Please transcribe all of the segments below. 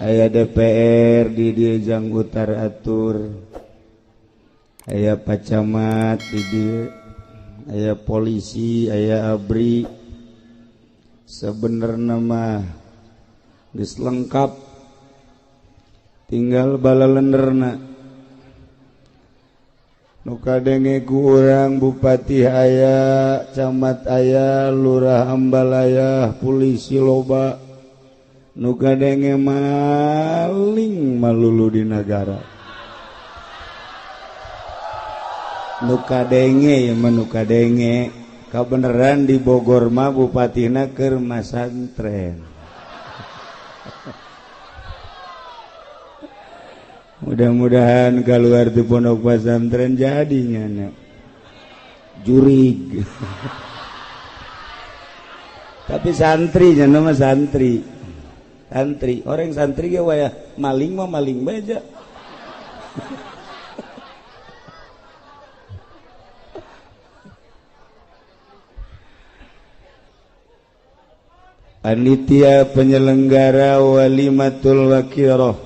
Aya DPR di dieu jang utar atur. Aya Pak Camat di dieu, aya polisi, aya ABRI. Sebenarnya mah geus lengkap, tinggal balalenderna. Nu kadenge ku urang bupati aya, camat aya, lurah ambalaya, polisi loba. Nu kadenge maling malulu di nagara. Nu kadenge ya mah nu kadenge. Kabeneran di Bogor mah bupatina keur masantren. Mudah-mudahan keluar di pondok pesantren jadinya nya. Jurig. Tapi santri nya mah santri. Santri, orang santri ge wayah maling mah maling bae. Panitia penyelenggara Walimatul Waqiroh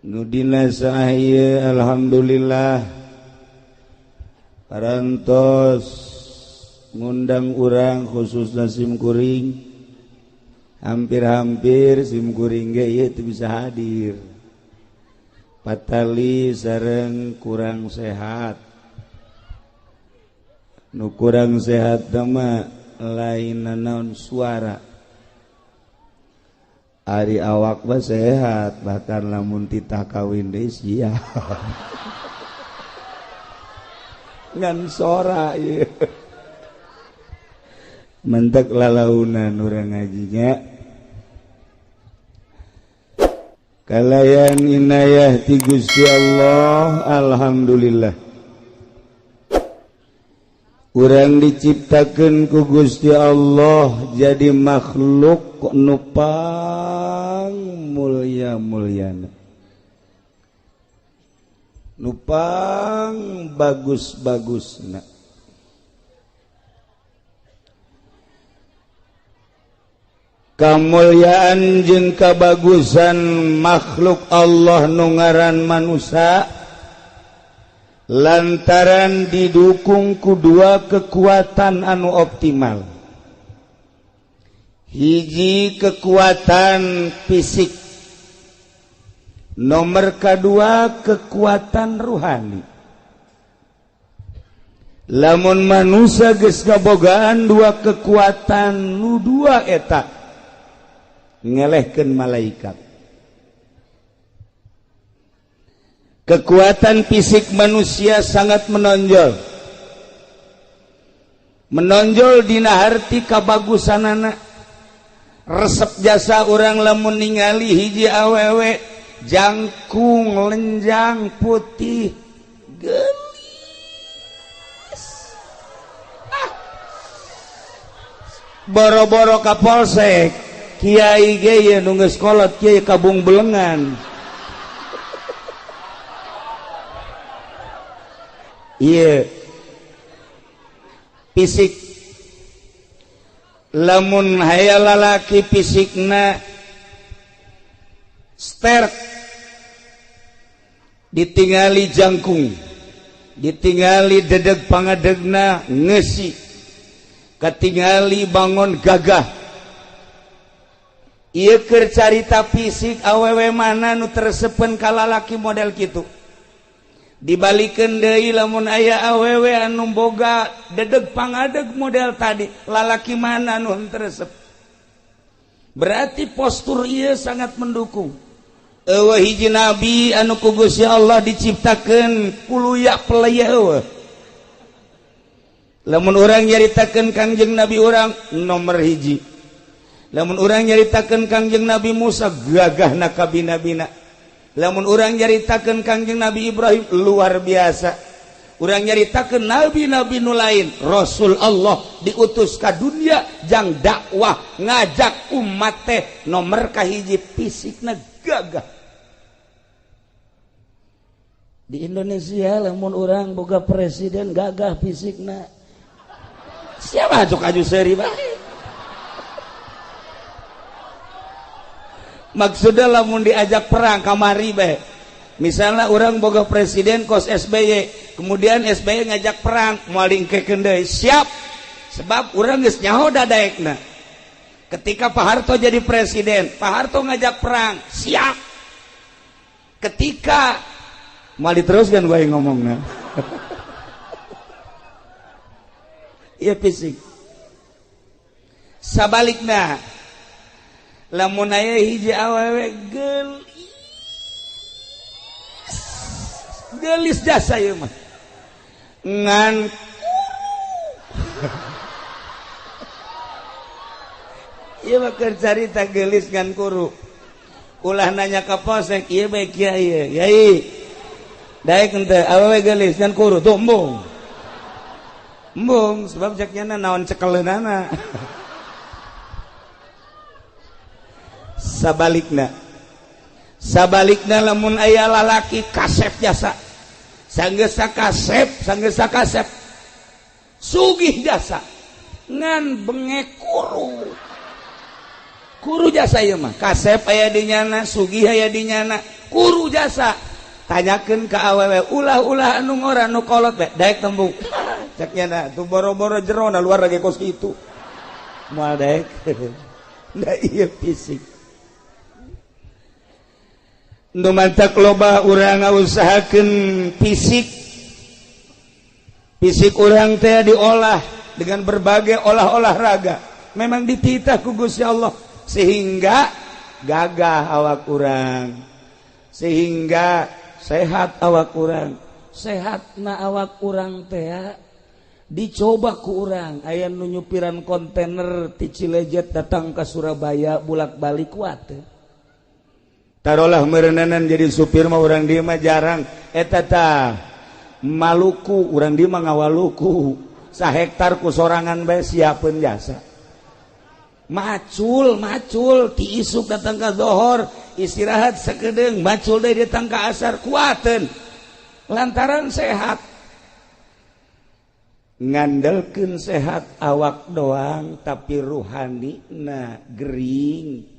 nu dina saah ieu alhamdulillah parantos ngundang urang khususna sim kuring. Hampir-hampir sim kuring ge ieu teu bisa hadir. Patali sareng kurang sehat. Nu kurang sehat mah lain naon suara. Ari awak mah sehat, bahkan lamun titah kawin deui sia. Ngan sora ieu. Mentek lalaunan urang ngajinya. Kalayan inayah ti Gusti Allah, alhamdulillah. Urang diciptakeun ku Gusti Allah jadi makhluk nu pang mulya-mulyana, nu pang bagus-bagusna. Kamulyaan jeung kabagusan makhluk Allah nu ngaran manusia lantaran didukung ku dua kekuatan anu optimal. Hiji kekuatan fisik, nomor kedua kekuatan ruhani. Lamun manusia geus ngabogaan dua kekuatan nu dua eta ngelehkeun malaikat. Kekuatan fisik manusia sangat menonjol. Menonjol dina harti kabagusanana. Resep jasa urang lamun ningali hiji awewe jangkung lenjang putih geulis. Ah. Boro-boro ka polsek, kiai ge ye nu geus kolot kiai kabung belengan. Ieu fisik. Lamun hayal lalaki fisikna sterk, ditingali jangkung, ditingali dedeg pangadegna ngeusi, katingali bangon gagah. Ieu keur carita fisik awewe mana nu tersepen ka lalaki model kitu. Dibalikeun deui lamun aya awewe anu boga dedeg pangadeg model tadi, lalaki mana nu henteu resep. Berarti postur ieu sangat mendukung. Eueuh hiji nabi anu ku Gusti Allah diciptakeun kuluya pelaya eueuh. Lamun urang nyaritakeun Kangjeng Nabi urang nomor hiji. Lamun urang nyaritakeun Kangjeng Nabi Musa gagahna kabina-bina. Lamun urang nyaritakeun Kangjeng Nabi Ibrahim luar biasa. Urang nyaritakeun nabi-nabi nu lain, Rasul Allah diutus ka dunia jang dakwah ngajak umat teh nomor kahiji fisikna gagah. Di Indonesia lamun urang boga presiden gagah fisikna. Siapa cok aju seuri bae. Maksudnya lamun diajak perang kamari bae. Misalnya orang boga presiden kos SBY, kemudian SBY ngajak perang, moal diengkekeun deui, siap. Sebab urang geus nyaho dadaekna. Ketika Pak Harto jadi presiden, Pak Harto ngajak perang, siap. Ketika moal diteruskan gue ngomongna. Iya fisik. Sabalikna, lamun aya hiji awewe geulis gelis jasa ieu mah ngan ieu mah keur carita geulis ngan kuru. Ulah nanya ka polsek ieu bae kiai yai daek henteu awewe geulis ngan kuru tuh embung embung sebab cek nyana naon cekeleunana. Sabalikna sabalikna lamun aya lalaki kasep jasa sanggesa kasep sanggesa kasep sugih jasa ngan bengek kuru kuru jasa ieu mah kasep aya di nyana sugih aya di nyana kuru jasa. Tanyakeun ka awewe ulah-ulah anu ngora nu kolot bae daek tembung cek nyana tuh boro-boro jerona luar lagi kos kitu moal daek. Da ieu fisik nu mantak loba urang ngausahakeun fisik. Fisik urang teh diolah dengan berbagai olah-olah raga. Memang dititah ku Gusti Allah sehingga gagah awak urang, sehingga sehat awak urang. Sehatna awak urang teh dicoba ku urang. Aya nu nyupiran kontainer ti Cilejet datang ka Surabaya bulak-balik kuat teh. Tarolah merenanan jadi supir mah urang dieu mah jarang eta tah Maluku urang dieu mah ngawaluku sahektar ku sorangan bae siapeun jasa macul macul ti isuk datang ka zohor istirahat sakedeung macul deui datang ka asar kuateun lantaran sehat. Ngandelkeun sehat awak doang tapi ruhanina gering.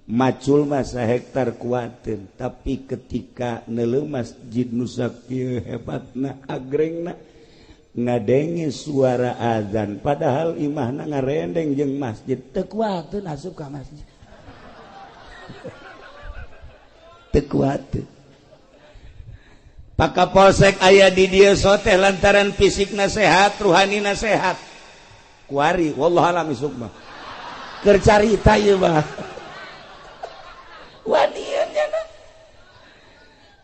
Macul masa hektar kuatin tapi ketika neuleuh masjid nu sakieu hebatna agrengna ngadenge suara azan padahal imahna ngarendeng jeung masjid teu kuateun asup ka masjid. Teu kuateun. Pak Kapolsek aya di dieu soteh lantaran fisikna sehat ruhanina sehat kuari wallahu alam isuk mah keur carita ieu mah.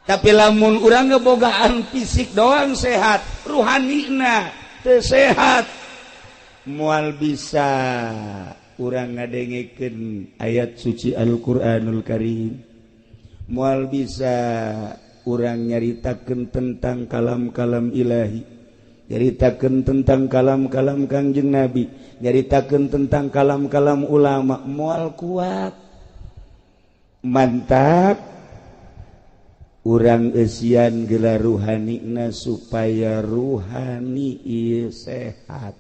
Tapi lamun urang ngebogaan fisik doang sehat ruhanina teu sehat moal bisa urang ngadengekeun ayat suci Al-Qur'anul Karim, moal bisa urang nyaritakeun tentang kalam-kalam ilahi, nyaritakeun tentang kalam-kalam Kangjeng Nabi, nyaritakeun tentang kalam-kalam ulama, moal kuat. Mantap urang eusian gelar ruhanina supaya ruhani ieu sehat.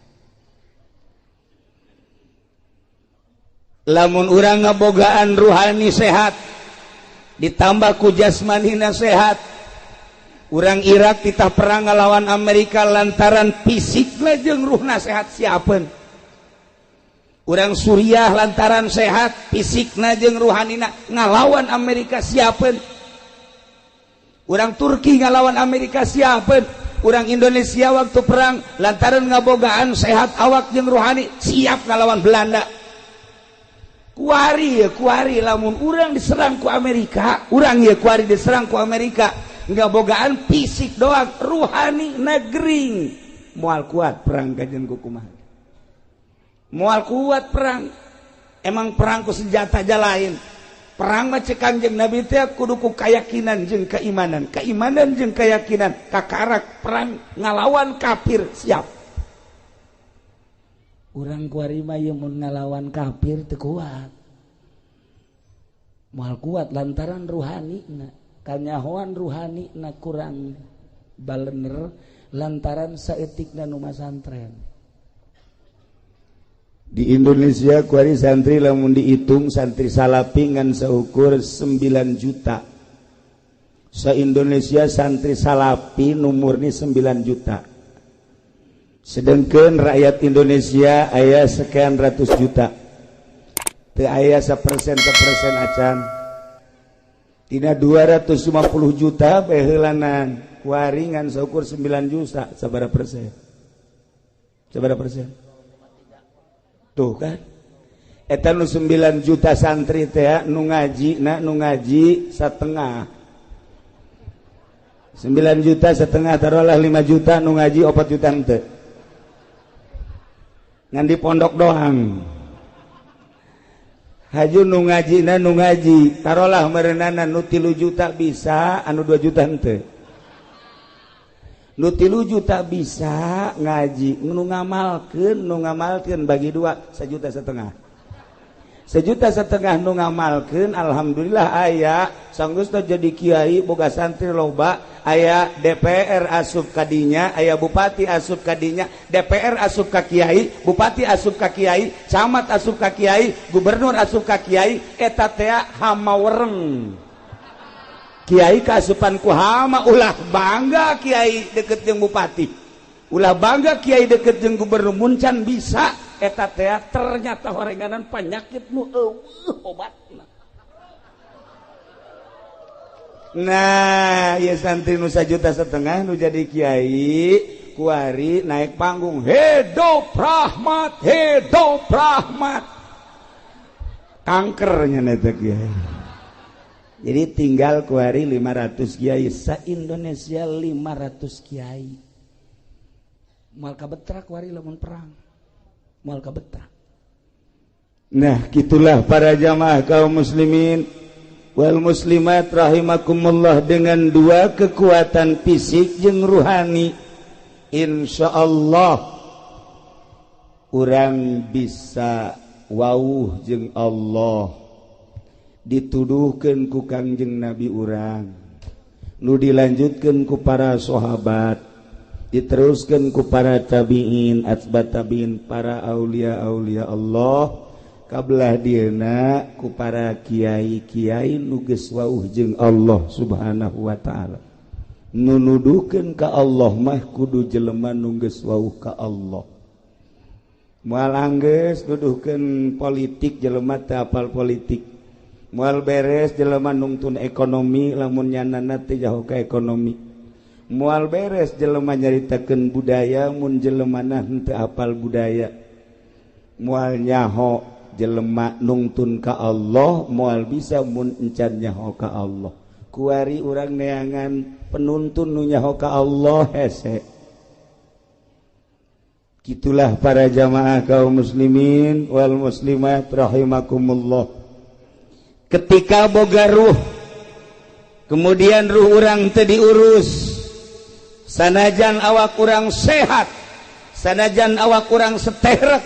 Lamun urang ngabogaan ruhani sehat ditambah ku jasmanina sehat, urang Irak titah perang ngalawan Amerika lantaran fisikna jeung ruhna sehat siapeun. Urang Suriah lantaran sehat fisikna jeung ruhanina ngalawan Amerika siapeun. Urang Turki ngalawan Amerika siapeun. Urang Indonesia waktu perang lantaran ngabogaan sehat awak jeung ruhani siap ngalawan Belanda. Kuari ya kuari lamun urang diserang ku Amerika, urang ya kuari diserang ku Amerika ngabogaan fisik doang ruhani negering moal kuat perang kajian ku kumaha. Moal kuat perang. Emang perang ku senjata aja lain. Perang mah cek Kangjeng Nabi teh kudu ku keyakinan jeung keimanan. Keimanan jeung keyakinan kakarak perang ngalawan kafir siap. Urang kuari mah ieu mun ngalawan kafir teu kuat. Moal kuat lantaran ruhanina, kanyahoan ruhanina kurang balener lantaran saeutikna nu masantren. Di Indonesia kuari santri lamun dihitung santri salapi ngan seukur 9 juta. Se-Indonesia santri salapi numurni 9 juta. Sedangkan rakyat Indonesia aya sekian ratus juta. Teu aya 1% 1% acan. Tina 250 juta baheulanan kuari ngan seukur 9 juta, sabaraha persen? Sabaraha persen? Tuh kan, eta nu 9 juta santri teh nu ngaji na nu ngaji setengah 9 juta setengah, taruhlah 5 juta nu ngaji, 4 juta henteu, ngan di pondok doang. Haju nu ngaji na nu ngaji taruhlah merenana nu 3 juta bisa, anu 2 juta henteu. Nu 3 juta bisa ngaji, nu ngamalkeun bagi dua, 1,5 juta, 1,5 juta nu ngamalkeun. Alhamdulillah aya sanggeus jadi kiai, boga santri loba, aya DPR asup kadinya, aya bupati asup kadinya. DPR asup ka kiai, bupati asup ka kiai, camat asup ka kiai, gubernur asup ka kiai. Eta teh hama wereng. Kiai kaasupan ku hama. Ulah bangga kiai deket jeung bupati, ulah bangga kiai deket jeung gubernur mun can bisa. Eta teh ternyata horenganan penyakit nu euweuh obatna. Nah ya, santri nu 1,5 juta nu jadi kiai kuari naik panggung, "Hidup rahmat, hidup rahmat," kankernya neta kiai. Jadi tinggal kuari 500 kiai sa Indonesia, 500 kiai moal kabetrak kuari lamun perang, moal kabetrak. Nah, gitulah para jamaah kaum muslimin wal muslimat rahimakumullah. Dengan dua kekuatan, fisik jeung ruhani, insya Allah urang bisa wawuh jeung Allah. Dituduhkan ku Kangjeng Nabi urang, nu dilanjutkan ku para sahabat, diteruskan ku para tabiin, atba tabiin, para aulia aulia Allah, kabelah dieuna ku para kiai-kiai nu geus wawuh jeung Allah Subhanahu wa taala. Nu nuduhkeun ka Allah mah kudu jelema nu geus wawuh ka Allah. Moal anggeus nuduhkeun politik jelema teu apal politik. Moal beres jelema nungtun ekonomi lamun nyanana teu jauh ka ekonomi. Moal beres jelema nyaritakeun budaya mun jelemana henteu apal budaya. Moal nyaho jelema nungtun ka Allah, moal bisa mun encan nyaho ka Allah. Kuari urang neangan penuntun nu nyaho ka Allah hese. Gitulah para jamaah kaum muslimin wal muslimat rahimakumullah. Ketika boga ruh, kemudian ruh urang teu diurus, sanajan awak kurang sehat, sanajan awak kurang seterek,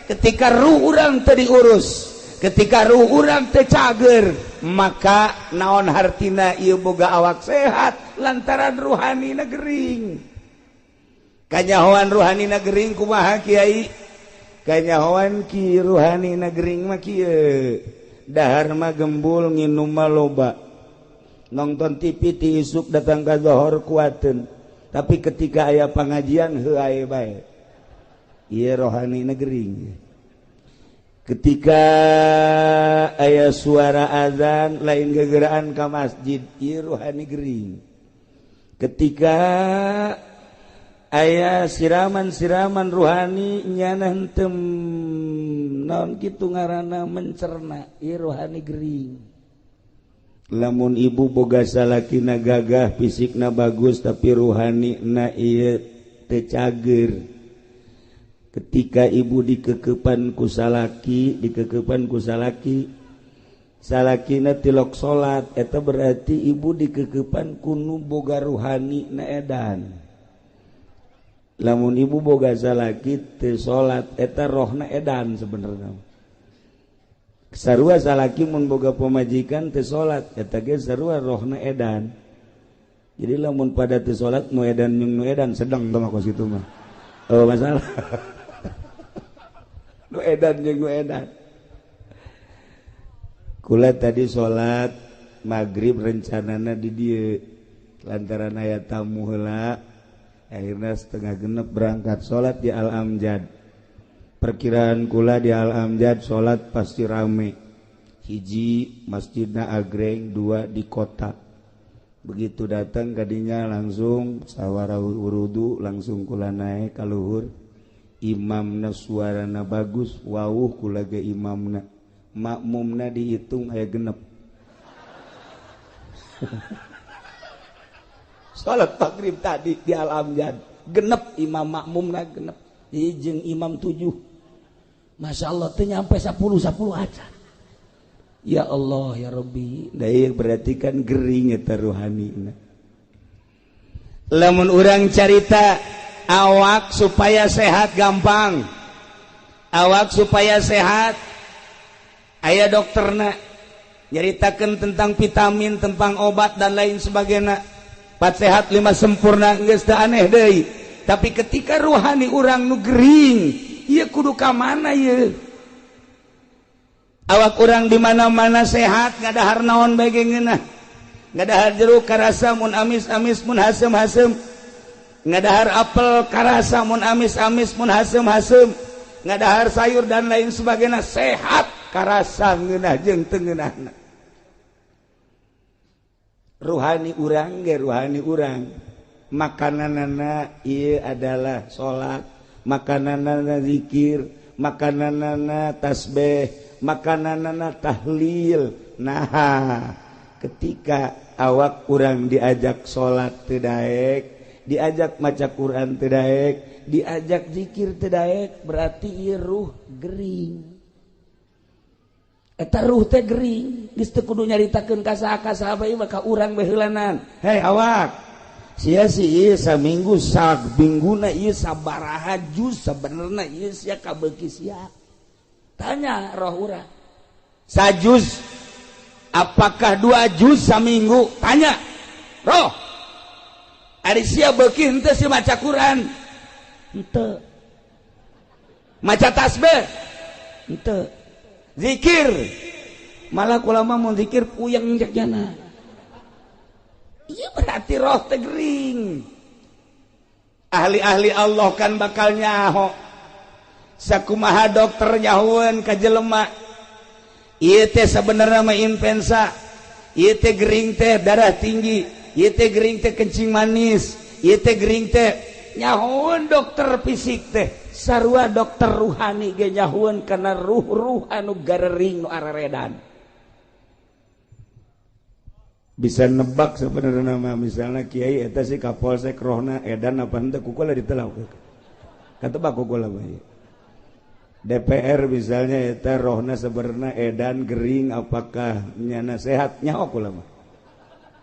ketika ruh urang teu diurus, ketika ruh urang teu cager, maka naon hartina ieu boga awak sehat, lantaran ruhani gering. Kanyahoan ruhani gering kumaha, Kiai? Kanyahoan ki ruhani gering mah kieu: dahar mah gembul, nginum mah loba, nonton TV ti isuk datang ka zohor kuateun, tapi ketika aya pengajian heuae bae. Ieu rohani gering. Ketika aya suara azan lain gegeraan ka masjid, ieu rohani gering. Ketika aya siraman-siraman ruhani nyana henteu naon kitu ngaranna mencerna, ieu rohani gering. Lamun ibu boga salakina gagah, fisikna bagus, tapi ruhani na ieu teu cager, ketika ibu dikekepan ku salaki, dikekepan ku salaki, salakina tilok salat, eta berarti ibu dikekepan ku nu boga ruhani na edan. Lamun ibu boga salaki teu salat, eta rohna edan sebenarnya. Sarua salaki mun boga pamajikan teu salat, eta ge sarua rohna edan. Jadi lamun pada teu salat, nu edan jeung nu edan sedang teh mah kos kitu mah. Oh, masalah. Nu edan jeung nu edan. Kula tadi salat maghrib rencanana di dieu lantaran aya tamu heula akhirnya 5:30 berangkat salat di Al Amjad. Perkiraan kula di Al Amjad salat pasti rame. Hiji masjidna agreng, dua di kota. Begitu datang kadinya langsung sawara wudu langsung kula naik ka luhur. Imamna suarana bagus, wawuh kula ge imamna. Makmumna dihitung aya genep. Salat maghrib tadi di Al Amjad genep imam makmumna genep. Jeung imam 7. Masya Allah teu nyampe 10 aja. Ya Allah ya Rabbi, da berarti kan gering eta ruhanina. Lamun urang carita awak supaya sehat gampang. Awak supaya sehat aya dokterna nyaritakeun tentang vitamin, tentang obat dan lain sebagainya. 4 sehat 5 sempurna geus teu aneh deui. Tapi ketika ruhani urang nu gering, ieu kudu ka mana ieu? Awak urang di mana-mana sehat, ngadahar naon bae ge ngeunah. Ngadahar jeruk karasa mun amis-amis mun haseum-haseum. Ngadahar apel karasa mun amis-amis mun haseum-haseum. Ngadahar sayur dan lain sebagainya sehat karasa ngeunah jeung teu ngeunahna. Ruhani urang ge ruhani urang. Makananana ieu adalah salat, makananana zikir, makananana tasbih, makananana tahlil. Nah, ketika awak urang diajak salat teu daek, diajak maca Quran teu daek, diajak zikir teu daek, berarti ieu ruh gering. Eta ruh teh gering, geus teu kudu nyaritakeun ka saha ka saha bae maka urang bae heulanan. Hei awak, sia si ieu saminggu sabingguna ieu sabaraha juz sabenerna ieu sia kabeuki sia. Tanya roh urang. Sajuz apakah 2 juz saminggu? Tanya roh. Ari sia beuki henteu si maca Quran? Henteu. Maca tasbih? Henteu. Zikir malah kula mah mun zikir puyeng cek jana. Ieu berarti roh teh gering. Ahli-ahli Allah kan bakal nyaho. Sakumaha dokter nyahoeun ka jelema. Ieu teh sabenerna mah influenza. Ieu teh gering teh darah tinggi, ieu teh gering teh kencing manis, ieu teh gering teh nyahoeun dokter fisik teh. Sarua dokter ruhani ge nyahoeun kana ruh-ruh anu garering nu araredan. Bisa nebak sebenarnya mah misalnya kiai eta si kapolsek rohna edan apa henteu kukula ditelak. Katebak kukula mah. DPR misalnya eta rohna sebenarnya edan gering apakah nyana sehat nyaho kula mah.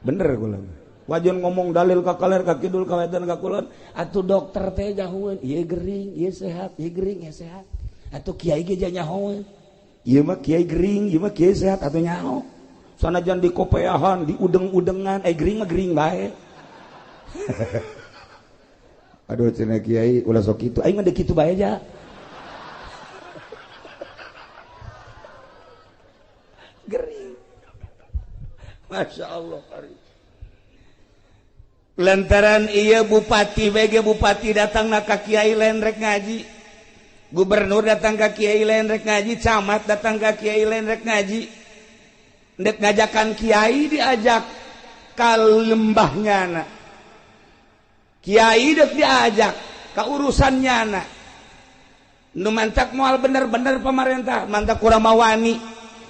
Bener kula mah. Wajan ngomong dalil ka kaler ka kidul ka wetan ka kulon atuh dokter teh nyahoeun ieu gering ieu sehat ieu gering ieu sehat atuh kiai ge nyahoeun ieu mah kiai gering ieu mah kiai sehat atuh nyaho sanajan di kopeahan di udeng-udengan gering mah gering bae. Aduh cenah kiai ulah sok kitu aing mah deuk kitu bae ja. Gering. Masya Allah. Lantaran iya bupati BG bupati datang na ka kiai lain rek ngaji, gubernur datang ka kiai lain rek ngaji, camat datang ka kiai lain rek ngaji, ndek ngajakan kiai diajak ka lembahnya na, kiai dek diajak ka urusannya na, nu mantak moal bener-bener pemerintah, mantak kurang mawani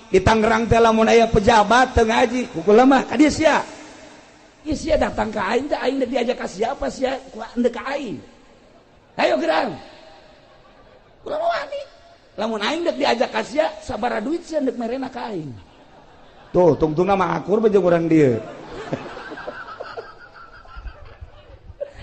di Tangerang teh lamun aya pejabat teu ngaji, kukula mah ka dieu sia. Ieu sia datang ka aing teh aing diajak ka siapa sia ku endek ka aing. Ayo gerang. Kula wani. Lamun aing dek diajak ka sia sabaraha duit sia ndek merena ka aing. Tuh tungtungna mah akur bae jeung urang dieu.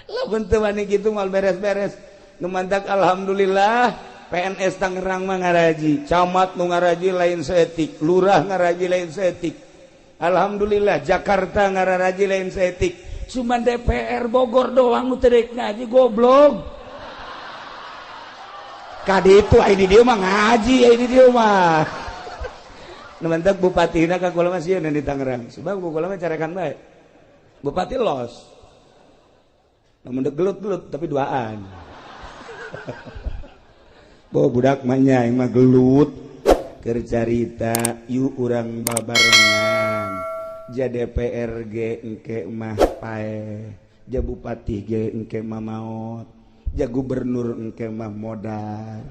Lamun teu wani kitu moal beres-beres. Nu mantak alhamdulillah PNS Tangerang mah ngaraji, camat nu ngaraji lain saeutik, lurah ngaraji lain saeutik. Alhamdulillah Jakarta ngararaji lain saeutik. Cuman DPR Bogor doang nu teu rek ngaji goblok. Kadi itu ai di dieu mah ngaji ai di dieu mah. Nu mentek bupatina ka kula mah sieun di Tangerang. Sebab kula mah carekan bae. Bupati los. Namun gelut-gelut tapi duaan. Bo budak mah nya aing mah gelut. Keur carita yuk urang babarengan. Ja DPR ge engke mah paeh, ja bupati ge engke mah maot, ja gubernur engke mah modar,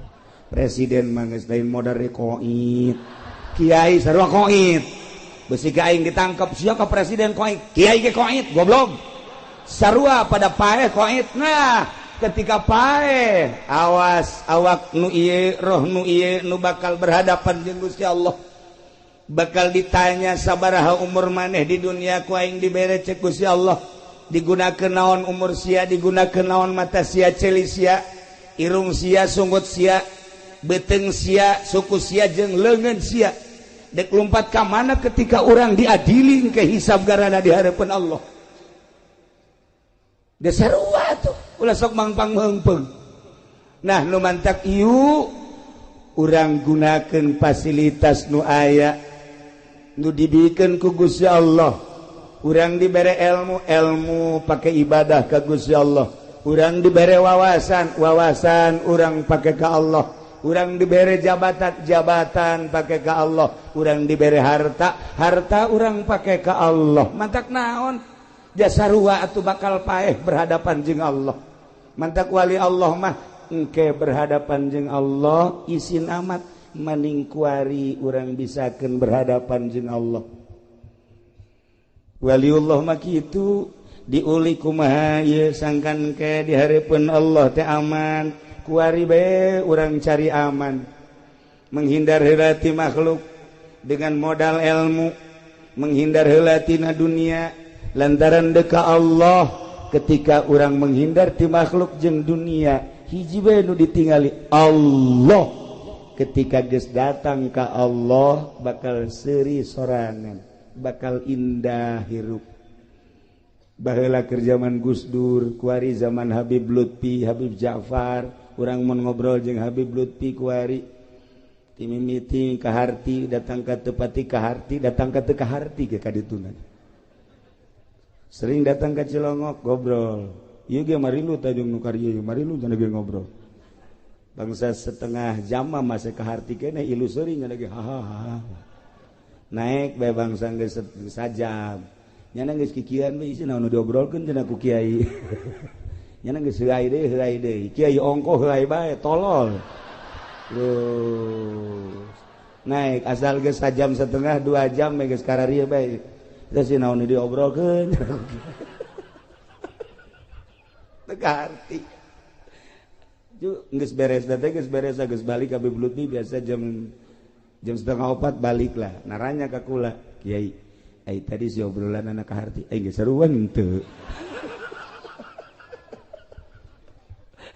presiden mah geus lain modar koit, kiai sarua koit. Besi ka aing ditangkap sia ka presiden koit, kiai ge koit, goblok. Sarua pada paeh koit. Nah, ketika paeh, awas awak nu ieu, roh nu ieu nu bakal berhadapan jeung Gusti Allah. Bakal ditanya sabaraha umur maneh di dunia ku aing dibere cek Gusti Allah. Digunakeun naon umur sia, digunakeun naon mata sia, ceuli sia, irung sia, sunggut sia, beuteung sia, suku sia jeung leungeun sia. Dek lumpat ka mana ketika orang diadili ke hisab garana di hadapan Allah. Da sarua tuh, ulah sok mangpang meungpeung. Nah, nu mantak ieu urang gunakeun fasilitas nu aya nu dibikeun ku Gusti Allah. Urang dibere ilmu, ilmu pakai ibadah ka Gusti Allah. Urang dibere wawasan, wawasan urang pakai ka Allah. Urang dibere jabatan, jabatan pakai ka Allah. Urang dibere harta, harta urang pakai ka Allah. Mantak naon? Jasa sarua atuh bakal paeh berhadapan jeung Allah. Mantak wali Allah mah engke berhadapan jeung Allah isin amat maning kuari urang bisakeun berhadapan jeung Allah. Waliullah mah kitu diuli kumaha ieu sangkan ke di hareupeun Allah teh aman, kuari bae urang cari aman. Menghindar heula ti makhluk dengan modal ilmu, menghindar heula tina dunia lantaran deka Allah. Ketika urang menghindar ti makhluk jeung dunia, hiji bae nu ditingali Allah. Ketika geus datang ka Allah bakal seuri sorangan, bakal indah hirup. Baheula keur zaman Gus Dur, kuari zaman Habib Lutfi, Habib Ja'far, urang mun ngobrol jeung Habib Lutfi kuari ti mimiti ka harti, datang ka tepati ka harti, datang ka teu ka harti ge ka dituna. Sering datang ka Cilongok ngobrol. Ieu ge marilu tajung nu karieu, marilu cenah ge ngobrol. Bangsa setengah jam mah masih ka harti keneh ilu seuri nya ge ha ha ha. Naik bae bangsa geus sajam. Nyana geus kikian we isi naon nu diobrolkeun cenah ku kiai. Nyana geus heuai deui. Kiai ongkoh heuai bae tolol. Terus naik asal geus sajam setengah 2 jam we geus kararieu bae. Terus si naon nu diobrolkeun. Teu kaharti. Ju geus beres teh geus beres geus balik ka Habib Lutfi biasa jam 3:30 balik lah. Naranya ka kula, kiai, ai tadi si obrolan anak kaharti, ai geus seruan henteu.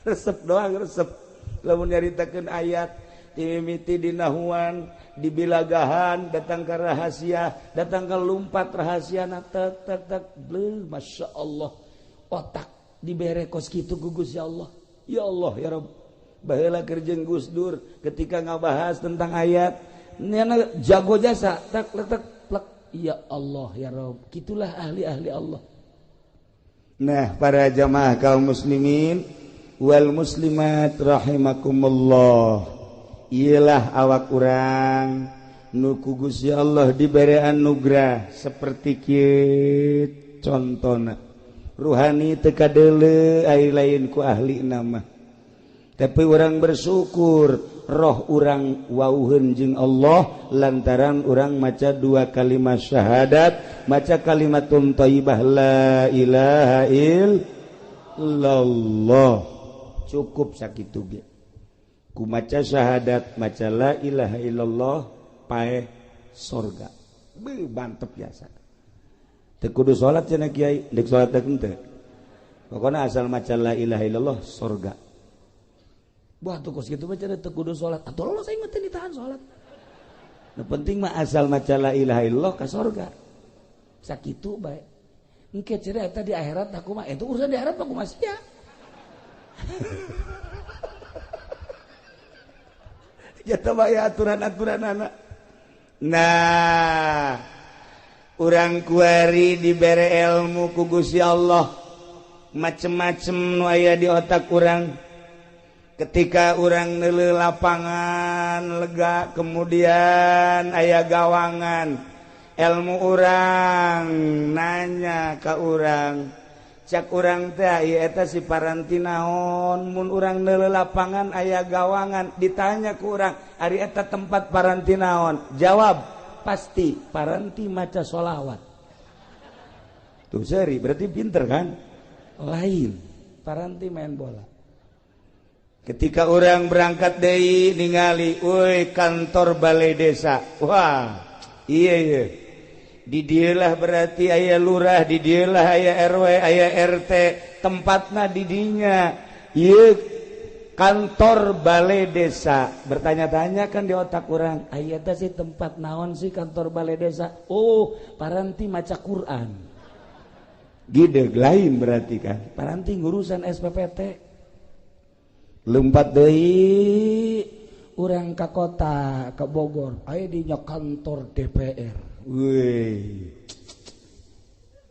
Resep doang resep. Lamun nyaritakeun ayat timimiti dinahuan, dibilagahan, datang ke rahasia, datang ke lumpat rahasia na tek tek tek, bleh, masya Allah. Otak dibere kos kitu ku Gusti Allah. Ya Allah ya Rabb. Baheula keur jeung Gus Dur ketika ngabahas tentang ayat, nyana jago jasa tek tek plek. Ya Allah ya Rabb. Kitulah ahli-ahli Allah. Nah, para jamaah kaum muslimin wal muslimat rahimakumullah. Iyalah awak urang nu ku Gusti Allah dibere anugerah seperti kieu contona. Ruhani teu kadeuleu ai lain ku ahli nama. Tapi orang bersyukur roh urang wauheun jeung Allah lantaran urang maca 2 kalimat syahadat, maca kalimatun thayyibah la ilaha illallah. Cukup sakitu ge. Ku maca syahadat, maca la ilaha illallah paeh sorga. Beuh mantep biasa. Teu kudu salat cenah kiai, deuk salat teh henteu. Pokona asal maca la ilaha illallah sorga. Wah tuh kos gitu mah cenah teu kudu salat. Atuh lolos aing mah teu ditahan salat. Nu penting mah asal maca la ilaha illallah ka sorga. Sakitu bae. Engke cenah eta di akhirat aku mah, itu urusan di akhirat mah kumaha sia. Jatuh baya aturan-aturan anak. Nah, urang kuari dibere ilmu ku Gusti Allah, macem-macem nu aya di otak urang. Ketika urang neuleuh lapangan lega, kemudian aya gawangan, ilmu urang nanya ka urang, cak urang teh ieu eta si paranti naon? Mun urang neuleuh lapangan aya gawangan, ditanya ku urang, ari eta tempat paranti naon? Jawab pasti paranti maca sholawat. Tuh seri berarti pinter kan? Lain, paranti main bola. Ketika orang berangkat deui ningali, woi kantor balai desa. Wah, iya iya. Di dieulah berarti aya lurah, di dieulah aya RW, aya RT, tempatna di dinya. Ieu kantor balai desa. Bertanya-tanya kan di otak orang, aya teh sih tempat naon sih kantor balai desa? Oh, paranti maca Quran. Gideg lain berarti kan. Paranti ngurusan SPPT. Lompat deui urang ka kota, ke Bogor, aya dinya kantor DPR. Wih.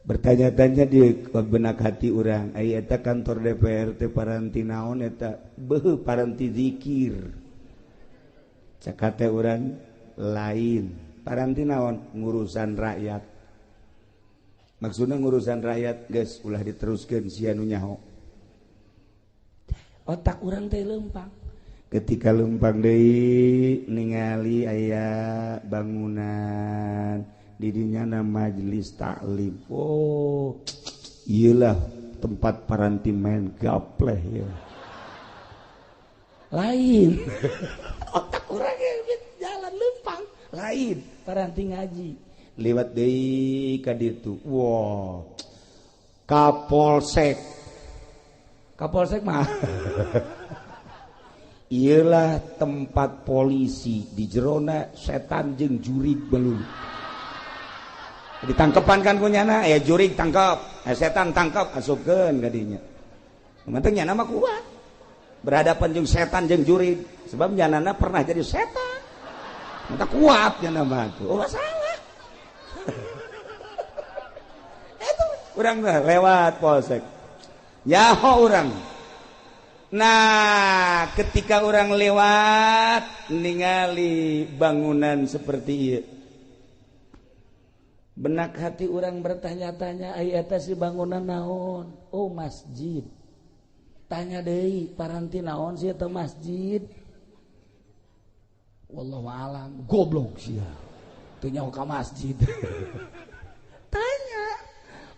Bertanya-tanya di benak hati urang, aya eta kantor DPR teh paranti naon eta? Beuh, paranti zikir. Cak hate urang lain. Paranti naon? Ngurusan rakyat. Maksudna ngurusan rakyat geus ulah diteruskeun sia nu nyaho. Otak urang teh lempang. Ketika lempang deui ningali aya bangunan di dinya na majelis taklim. Oh, iyalah tempat paranti main gapleh ya. Lain. Otak urang jalan lempang. Lain, paranti ngaji. Lewat deui ka ditu. Wah. Kapolsek. Kapolsek mah iyalah tempat polisi di jerona setan jeung jurig belum ditangkepan kan kunyana ya jurig tangkap, ya setan tangkap asupkeun ka dinya. Penting nyana mah kuat berhadapan jeung setan jeung jurig sebab nyanana pernah jadi setan. Mata kuat nyana mah tuh. Oh salah. Itu urang lewat polsek. Nyaho urang. Nah, ketika orang lewat ningali bangunan seperti ieu, benak hati orang bertanya-tanya, ai eta si bangunan naon? Oh, masjid. Tanya deui, paranti naon sih eta masjid? Wallahu alam, goblok sia. Teu nyaho ka masjid. Tanya.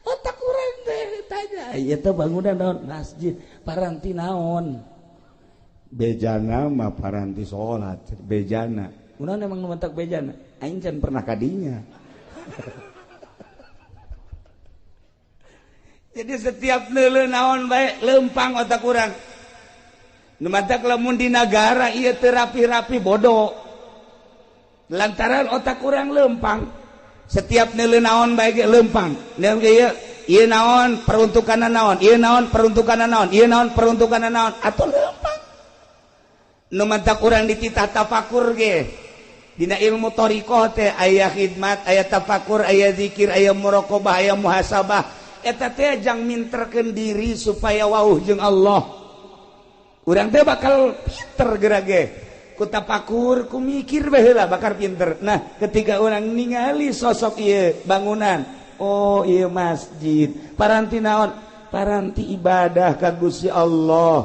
Otak urang teh tanya, ieu teh bangunan naon? Masjid. Paranti naon? Bejana mah paranti salat, bejana. Kunaon emang nu mentak bejana? Aing can pernah kadinya. Jadi setiap neuleuh naon bae lempang otak urang. Nu matak lamun di nagara ieu teu rapi-rapi bodoh. Lantaran otak urang lempang. Setiap neuleuh naon bae ge lempang. Ieu ieu naon peruntukanna naon, ieu naon peruntukanna naon, ieu naon peruntukanna naon, atuh lempang. Nu matak urang dititah tafakur ge. Dina ilmu thariqah teh aya khidmat, aya tafakur, aya zikir, aya muraqabah, aya muhasabah. Eta teh jang minterkeun diri supaya wauh jeung Allah. Urang teh bakal pinter geura ge. Ku tafakur, ku mikir bae heula bakal pinter. Nah, ketika orang ningali sosok ieu bangunan, oh ieu masjid, paranti naon? Paranti ibadah ka Gusti Allah.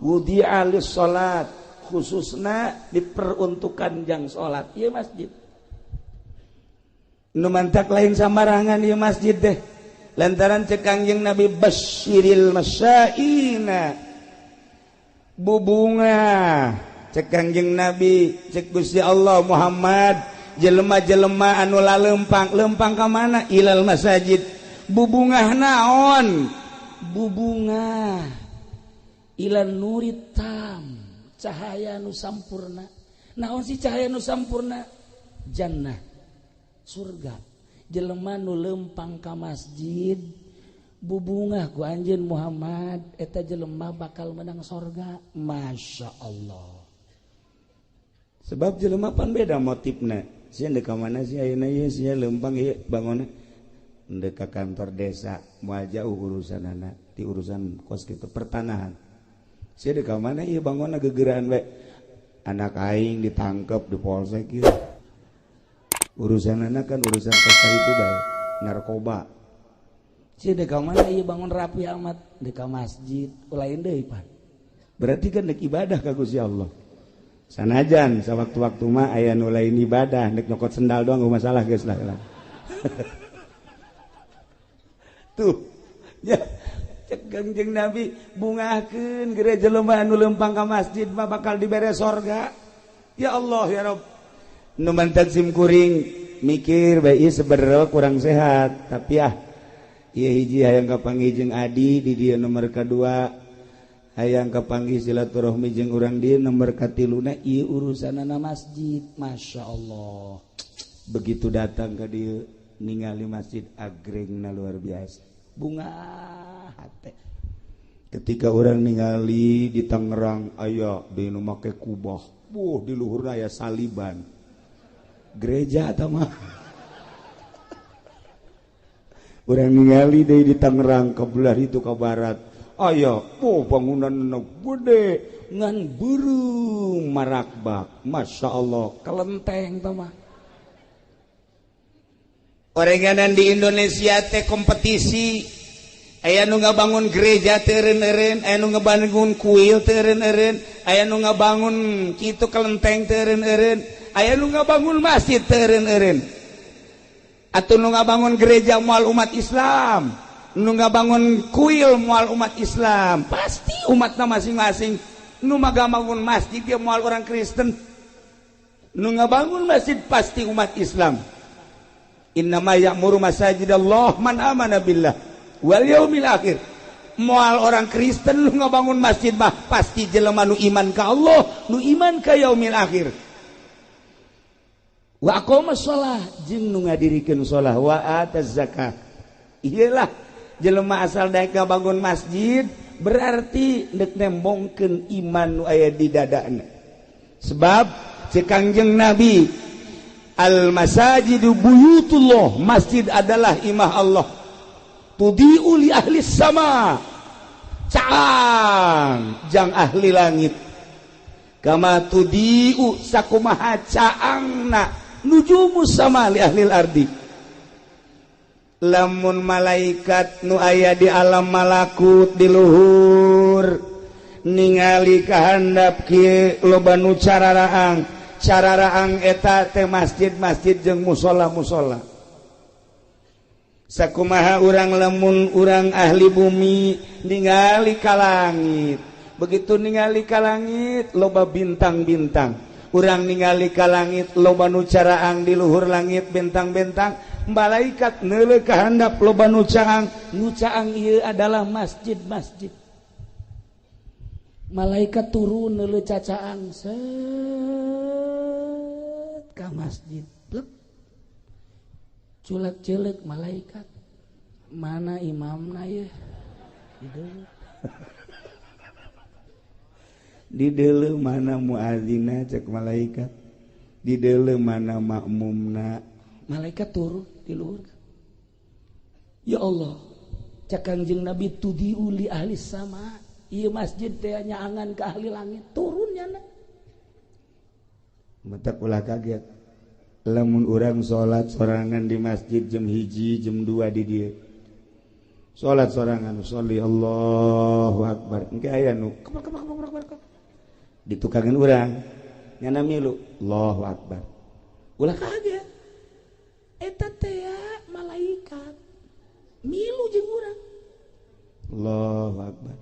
Wudi'a lis-salat, khususna diperuntukkan jang salat. Ieu masjid. Nu mantak lain sambarangan ieu masjid teh. Lantaran cek Kangjeng Nabi basyiril masyaina. Bubunga cek Kangjeng Nabi, cek Gusti Allah Muhammad, jelema-jelema anu lalempang, lempang ka mana? Ilal masajid. Bubungah naon? Bubungah ilan nurit tam, cahaya nu sampurna. Naon sih cahaya nu sampurna? Jannah, surga. Jelema nu lempang ka masjid, bubungah ku anjeun Muhammad, eta jelema bakal menang sorga. Masya Allah. Sebab jelema pan beda motifna. Sia deuk ka mana sih ayeuna ieu sia leumpang ieu bangonna. Deuk ka kantor desa moal jauh urusanana ti urusan kos kitu pertanahan. Sia deuk ka mana ieu bangonna gegeraan we. Anak aing ditangkep di polsek ieu. Urusanana kan urusan kos itu bae, narkoba. Sia deuk ka mana ieu bangun rapi amat, deuk ka masjid, lain deui pan. Berarti kan dek ibadah ka Gusti Allah. Sanajan sawaktu-waktu mah aya nu lain ibadah, dek nyokot sendal doang enggak masalah geus lah. Tuh. Ya, cek Kangjeng Nabi bungahkeun gereja jelema anu leumpang ka masjid mah bakal dibere sorga. Ya Allah ya Rabb. Nu mantak sim kuring mikir bae ieu sebenarnya kurang sehat, tapi ah ieu hiji hayang kapanggih jeung adi di dieu nomor kadua. Hayang kapanggih silaturahmi jeung urang dieu nomor katiluna ieu urusanana masjid. Masya Allah. Begitu datang ka dieu ningali masjid agrengna luar biasa. Bunga hate. Ketika orang ningali di Tangerang aya di nu make kubah. Buh di luhurna aya saliban. Gereja eta mah. Urang ningali deui di Tangerang ka belah itu ka barat. Aya, oh bangunan gede ngan beureum marakbak. Masya Allah, kelenteng tah mah. Orenganan di Indonesia teh kompetisi. Aya nu ngabangun gereja teu eureun-eureun, aya nu ngabangun kuil teu eureun-eureun, aya nu ngabangun kitu kelenteng teu eureun-eureun, aya nu ngabangun masjid teu eureun-eureun. Atuh nu ngabangun gereja moal umat Islam. Nu ngabangun kuil moal umat Islam, pasti umatna masing-masing. Nu ngabangun masjid dia moal orang Kristen. Nu ngabangun masjid pasti umat Islam. Innama ya'muru masajidallah man amana billah wal yaumil akhir. Moal orang Kristen nu ngabangun masjid mah pasti jelema nu iman ka Allah, nu iman ka yaumil akhir. Wa aqama shalah jeung nu ngadirikeun shalah wa ataz zakah. Iyalah jelema asal daek ngabangun masjid berarti deuk nembongkeun iman nu aya di dadana. Sebab ceuk Kangjeng Nabi al masajidu buyutullah, masjid adalah imah Allah. Tudiu li ahli sama, caang jang ahli langit. Kama tudiu sakumaha caangna nujumu sama li ahli ardi. Lamun malaikat nu aya di alam malakut di luhur ningali kahandap kieu loba nu cararaang, cararaang eta teh masjid-masjid jeung musholla-musholla. Sakumaha urang lamun urang ahli bumi ningali ka langit, begitu ningali ka langit loba bintang-bintang, urang ningali ka langit loba nu caraang di luhur langit bintang-bintang, malaikat neuleuh ka handap loba nu caang, nu caang ieu adalah masjid-masjid. Malaikat turun neuleuh cacaang set ka masjid. Culek-culek malaikat, mana imamna ye? Di deuleu mana muazzinna cek malaikat, di deuleu mana makmumna. Malaikat turun di luhur. Ya Allah, cek Kangjeng Nabi tudiu li ahli sama, ieu masjid teh nyaangan ka ahli langit, turun nyana. Mata ulah kaget. Lamun urang salat sorangan di masjid jam 1 jam 2 di dieu. Salat sorangan sholli Allahu akbar. Engke aya nu kebak kebak kebak kebak. Ditukangan urang nyana milu Allahu akbar. Ulah kaget. Eta teh malaikat milu jeung urang. Allahu akbar.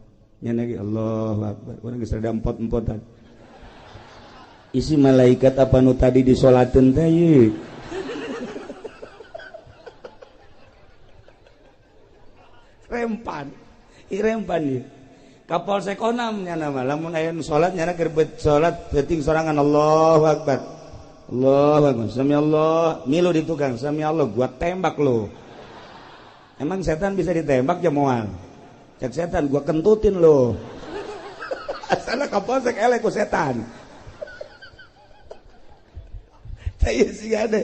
Nyana ge Allahu akbar. Urang geus rada empot-empotan. Isi malaikat apa nu tadi disolateun teh ieu? Rempan. Ieu rempan ieu. Ka Polsek Onam nyana mah lamun aya nu salat nyana keur salat peuting sorangan Allahu akbar. Allahu akbar. Sami Allah, milu di tukang sami Allah gua tembak lo. Emang setan bisa ditembak ya moal? Cek setan gua kentutin lo. Asalna ka Polsek eleh ku setan. Saya sih ada.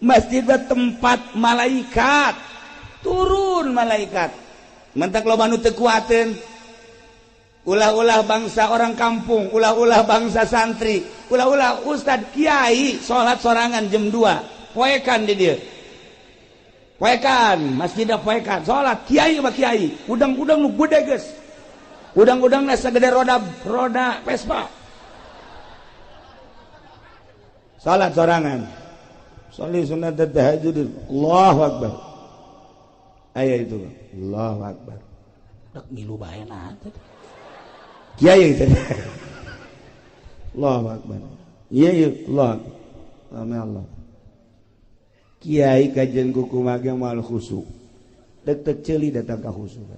Masjid tempat malaikat. Turun malaikat. Mentak loba nu teu kuateun. Ulah-ulah bangsa orang kampung, ulah-ulah bangsa santri, ulah-ulah ustad kiai salat sorangan jam 2. Poekan di dieu. Poekan, masjidna poekan, salat kiai mah kiai, udang-udang nu gede geus. Udang-udangna sagede roda Vespa. Salat sorangan. Sholli sunat tahajud. Allahu akbar. Aya itu. Allahu akbar. Rek milu bae na teh. Kiai teh. Allahu akbar. Iya iya Allah. Amin Allah. Kiai kajian kuku mage moal khusyuk. Dek-dek ceuli datang ka khusyuk.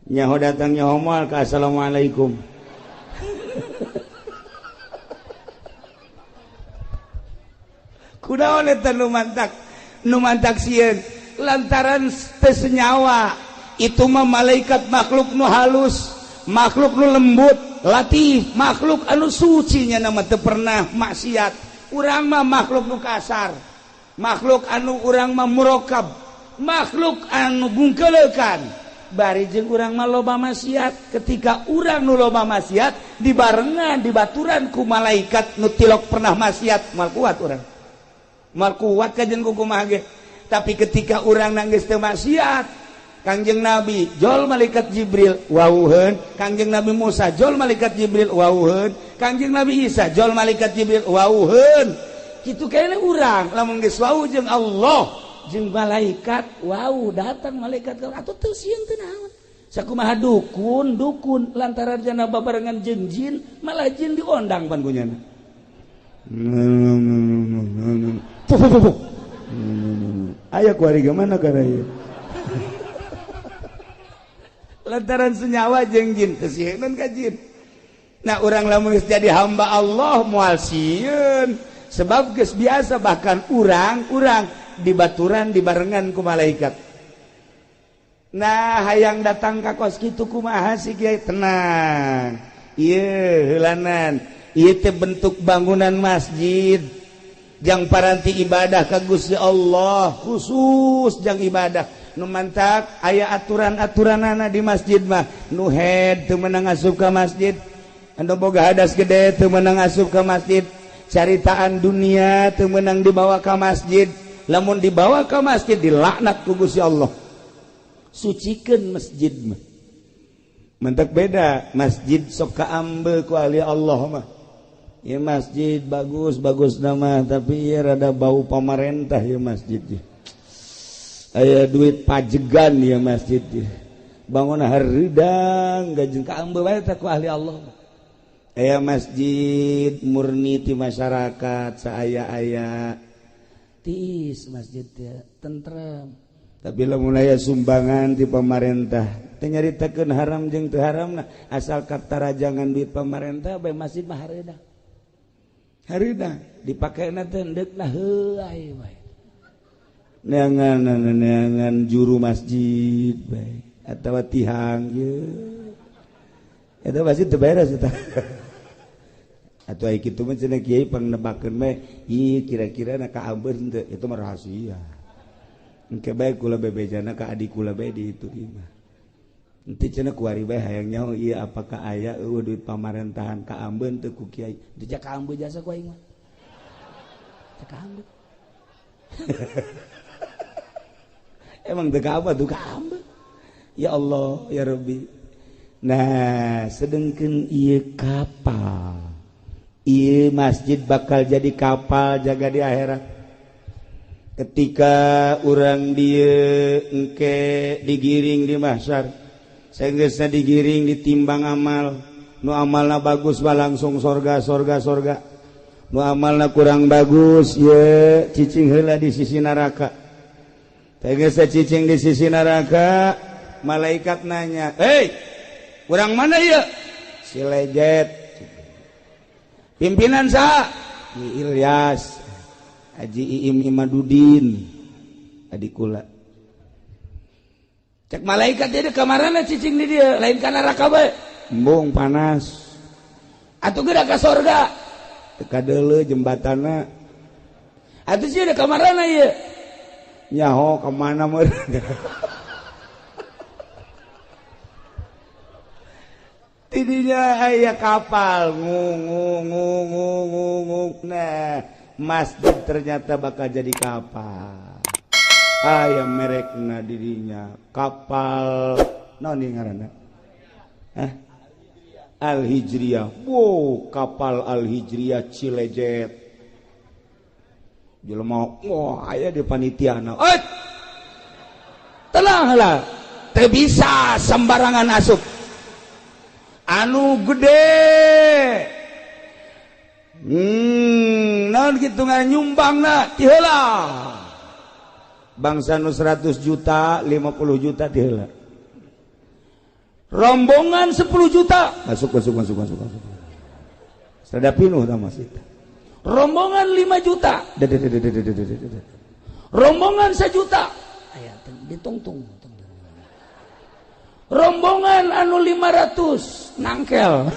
Nyaho datang nyaho moal ka assalamualaikum. Kunaon eta nu mantak sieun lantaran teu senyawa itu mah malaikat makhluk nu halus, makhluk nu lembut, latif, makhluk anu suci nya nama teu pernah maksiat. Urang mah makhluk nu kasar, makhluk anu urang mah murokab, makhluk anu bungkeleukan. Bari jeung urang mah loba maksiat. Ketika urang nu loba maksiat dibarengan dibaturan ku malaikat nu tilok pernah maksiat, moal kuat urang. Moal kuat kajen kumaha ge. Tapi ketika urang nangis teu maksiat, Kangjeng Nabi jol malaikat Jibril wauheun, Kangjeng Nabi Musa jol malaikat Jibril wauheun, Kangjeng Nabi Isa jol malaikat Jibril wauheun. Kitu kene urang lamun geus wau jeung Allah jeung malaikat wau datang malaikat atuh teu sieun teu naon. Sakumaha dukun lantaran jana babarengan jeung jin, malah jin diondang pan kunyana. Aya kuari mana kana ieu? Lantaran senyawa jeung jin teu sieun ka jin. Nah urang lamun geus jadi hamba Allah moal sieun, sebab geus biasa bahkan urang dibaturan dibarengan ku malaikat. Nah hayang datang ka kos kitu kumaha sih kiai? Tenang. Ieu heulanan, ieu teh bentuk bangunan masjid jang paranti ibadah ka Gusti Allah, khusus jang ibadah. Nu mantak aya aturan-aturanana di masjid mah. Nu head teu meunang asup ka masjid, anu boga hadas gede teu meunang asup ka masjid, caritaan dunia teu meunang dibawa ka masjid. Lamun dibawa ka masjid dilaknat ku Gusti Allah. Sucikeun masjid mah. Mantak beda masjid sok kaambe ku ahli Allah mah. Ya masjid bagus-bagus nama, tapi ya rada bau pamarentah ya masjid. Aya duit pajegan ya masjid. Bangun hareudang gajeng kaambe bae teh ku ahli Allah. Aya masjid murni ti masyarakat saaya-aya. Tiis masjid teh tentrem. Tapi lamun aya sumbangan ti pamarentah, teu nyaritakeun haram jeung teu haramna, asal katarajangan duit pamarentah bae masjid mah hareudang. Hareudang dipakena teh endeukna heuay bae. Neangan juru masjid bae atawa tihang ieu. Eta masjid teu beres eta. Atuh ai kitu mah cenah kiai pangnebakeun bae, ieu kira-kira na kaambeun teu, itu mah rahasia. Engke bae kula bebejana ka adik kula bae di itu mah. Henteu cenah kuari bae hayang nyaho ieu apakah aya eueuh duit pamarentahan kaambeun teu ku kiai. Teu kaambeun jasa ku aing mah. Teu kaambeun. Emang teu kaambeun tuh kaambeun. Ya Allah, ya Rabbi. Nah, sedengkeun ieu kapal. Ieu masjid bakal jadi kapal jaga di akhirat. Ketika urang dieu engke digiring di mahsyar, saenggeusna digiring ditimbang amal, nu amalna bagus mah langsung sorga sorga sorga, nu amalna kurang bagus ye cicing heula di sisi neraka. Saenggeusna cicing di sisi neraka, malaikat nanya, "Hei, urang mana ieu?" Si lejet. Pimpinan saha? Ki Ilyas, Haji Iim Imadudin, adik kula. Cek malaikat jadi kamarana cicing di dia, lain ka neraka bae. Embung panas. Atuh geura ka sorga. Teu kadeuleu jembatanna. Atuh sih ada kamarana ieu. Nyaho ka mana meureun. Tidinya aya kapal ngung ngung ngung ngung ngung. Nah, masjid ternyata bakal jadi kapal. Aya merekna dirinya kapal naon ieu ngaranna? Hah? Al Hijriyah. Wow, kapal Al Hijriyah Cilejet. Jelema, wah aya di panitiana. Eh! Tenanglah, teu bisa sembarangan asup. Anu gede. Naon kitu nyumbangna ti heula. Bangsa nu 100 juta, 50 juta ti heula. Rombongan 10 juta masuk masuk masuk masuk masuk. Sada pinuh tah masjid. Rombongan 5 juta. Rombongan 1 juta. Aya ditungtung. Rombongan anu 500 nangkel.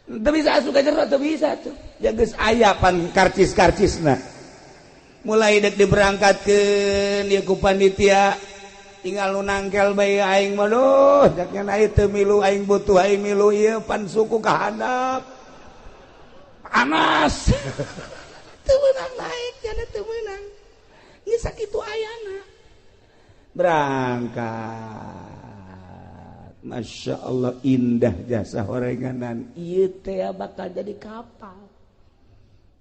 Teu bisa asup ka jero, teu bisa tuh. Ya geus aya pan karcis-karcisna. Mulai dek diberangkatkeun ieu ku panitia tinggal nu nangkel bae aing mah duh jaknya aing teu milu aing butuh aing milu ieu pan suku ka handap panas teu meunang naik jana teu meunang geus sakitu ayana berangkat. Masya Allah indah jasa horenganan ieu teh bakal jadi kapal.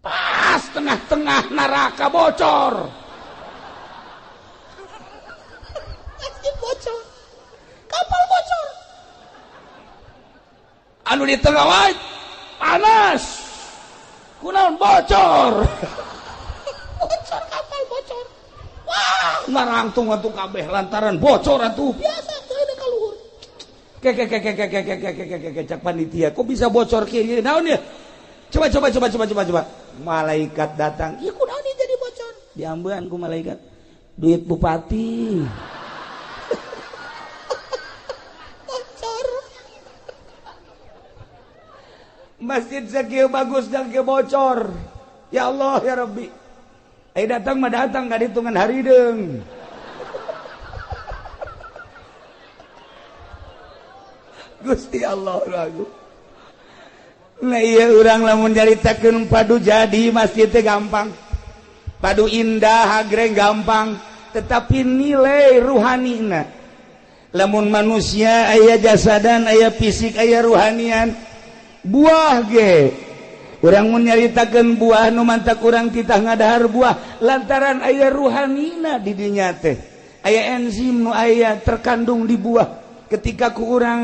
Pas tengah-tengah neraka bocor. Masjid bocor. Kapal bocor. Anu di tengah wae panas. Kunaon bocor. Bocor kapal bocor. Wah, ngarangtung atuh kabeh lantaran bocor atuh. Biasa teu ada ka luhur. Ke ke ke ke ke ke ke ke ke ke cak panitia, kok bisa bocor kieu naon ya? Coba coba coba coba coba coba. Malaikat datang, ieu kunaon jadi bocor? Diambean ku malaikat. Duit bupati. Bocor. Masjid sakieu bagus dan kieu bocor. Ya Allah ya Rabbi. Eh datang mah datang ka hitungan harideung. Gusti Allah lagu. Nah iya urang lamun nyaritakeun padu jadi masjid teh gampang. Padu indah agreng gampang, tetapi nilai ruhanina. Lamun manusia aya jasadan, aya fisik, aya ruhanian. Buah ge. Urang mun nyaritakeun buah nu mantak urang titah ngadahar buah lantaran aya ruhanina di dinya teh. Aya enzim nu aya terkandung di buah. Ketika ku urang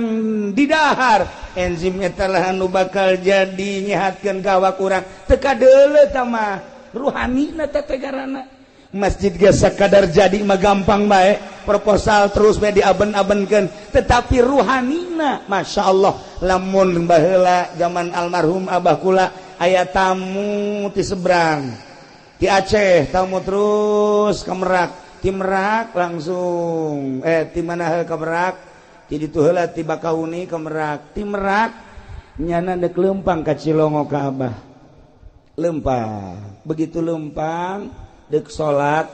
didahar enzim eta lah anu bakal jadi nyehatkeun ka awak urang teu kadeuleu tah mah ruhanina teh tegarana. Masjid ge sakadar jadi mah gampang bae proposal terus bae diaben-abenkeun, tetapi ruhanina Masya Allah. Lamun baheula zaman almarhum abah kula aya tamu ti seberang ti Aceh, tamu terus ka Merak, ti Merak langsung ti mana ka Merak, ti ditu heula ti Bakauni ka Merak, ti Merak nyana dek leumpang ka Cilongo ka abah. Leumpang, begitu leumpang dek salat,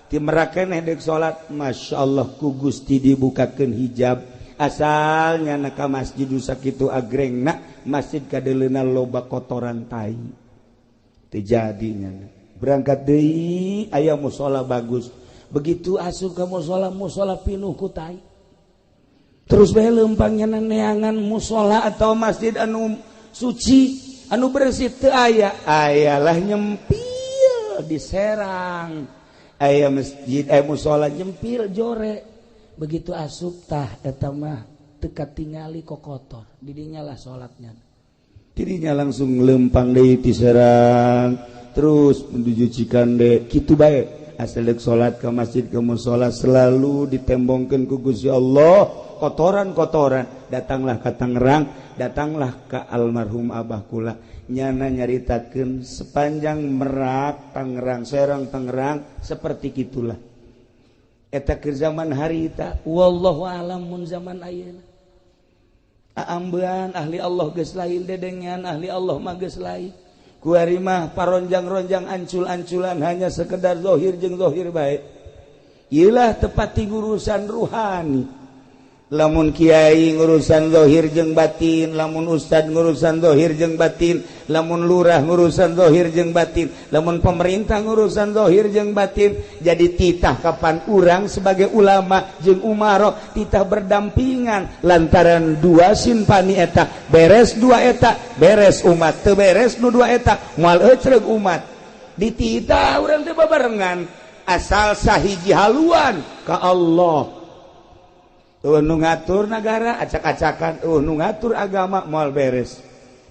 ti Merak keneh dek salat, Masya Allah ku Gusti dibukakeun hijab. Asal nyana ka masjid sakitu agrengna, masjid kadeuleuna loba kotoran tai. Teu jadi nyana. Berangkat deui aya musala bagus. Begitu asup ka musala, musala pinuh ku tai. Terus bae leumpang nyana neangan musala atau masjid anu suci, anu bersih teu aya. Ayalah nyempil di Serang. Aya masjid, aya musala nyempil jore. Begitu asup tah eta mah teu katingali kokotor. Didinya lah salatnya. Didinya langsung lempang deui ti Serang, terus menuju Cikande, kitu bae. Asal deuk salat ke masjid ke musala selalu ditembongkeun ku Gusti Allah kotoran-kotoran. Datanglah ke Tangerang, datanglah ke almarhum abah kula. Nyana nyaritakeun sepanjang Merak, Tangerang, Serang, Tangerang seperti kitulah. Eta keur zaman harita, wallahu alam mun zaman ayeuna. Aambean ahli Allah geus lain, dedengean ahli Allah mah geus lain. Kuari mah paronjang-ronjang ancul-anculan hanya sekedar zahir jeung zahir bae. Iyalah tepat ngurusan ruhani. Lamun kiai ngurusan zahir jeung batin, lamun ustad ngurusan zahir jeung batin, lamun lurah ngurusan zahir jeung batin, lamun pemerintah ngurusan zahir jeung batin. Jadi titah kapan urang sebagai ulama jeung umaro titah berdampingan lantaran dua sinpani eta beres, dua eta beres umat, teu beres nu dua eta moal ecreg umat. Dititah urang teh babarengan asal sahiji haluan ka Allah. Nu ngatur negara acak-acakan, nu ngatur agama moal beres.